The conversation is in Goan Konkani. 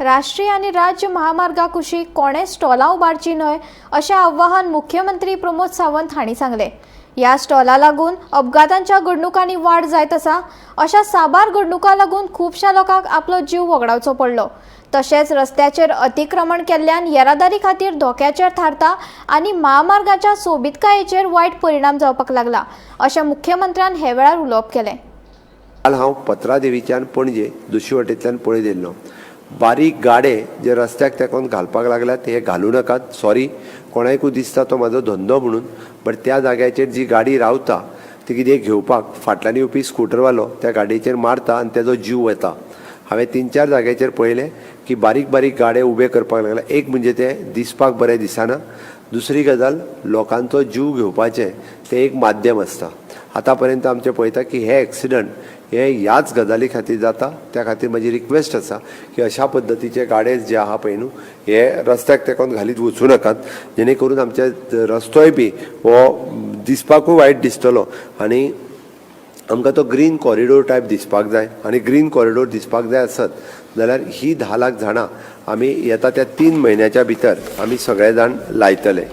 राष्ट्रीय आनी राज्य महामार्गा कुशीक कोणें स्टॉलां उबारचीं न्हय अशें आवाहन मुख्यमंत्री प्रमोद सावंत हांणी सांगलें. ह्या स्टॉला लागून अपघातांच्या घडणुकांनी वाड जायत आसा. अशा साबार घडणुकां लागून खुबश्या लोकांक आपलो जीव वगडावचो पडलो. तशेंच रस्त्याचेर अतिक्रमण केल्ल्यान येरादारी खातीर धोक्याचेर थारता आनी महामार्गाच्या सोबीतकायेचेर वायट परिणाम जावपाक लागला अशें मुख्यमंत्र्यान हे वेळार उलोवप केलें. काल हांव पत्रादेवीच्यान पणजे दुसरी वटेंतल्यान पळयत येयल्लो. बारीक गाडे जे रस्त्याक तेंकोन घालपाक लागल्यात ते घालूं नाकात. सॉरी, कोणाकूय दिसता तो म्हाजो धंदो म्हणून, बट त्या जाग्याचेर जी गाडी रावता ती कितें घेवपाक फाटल्यान येवपी स्कुटरवालो त्या गाडयेचेर मारता आनी तेजो जीव वता. हांवें 3-4 जाग्याचेर पळयलें की बारीक बारीक गाडे उबे करपाक लागले. एक म्हणजे ते दिसपाक बरें दिसना, दुसरी गजाल लोकांचो जीव घेवपाचें तें एक माध्यम आसता. आतां पर्यंत आमचें पळयता की हे एक्सिडंट हे ह्याच गजाली खातीर जाता. त्या खातीर म्हाजी रिक्वेस्ट आसा की अशा पद्दतीचे गाडे जे आहा पळय न्हू, हे रस्त्याक तेंकोन घालीत वचूं नाकात, जेणे करून आमचे रस्तोय बी हो दिसपाकूय वायट दिसतलो आनी आमकां तो ग्रीन कॉरिडोर टायप दिसपाक जाय. आनी ग्रीन कॉरिडोर दिसपाक जाय आसत जाल्यार ही 10 लाख झाडां आमी येता त्या 3 म्हयन्याच्या भितर आमी सगळे जाण लायतले.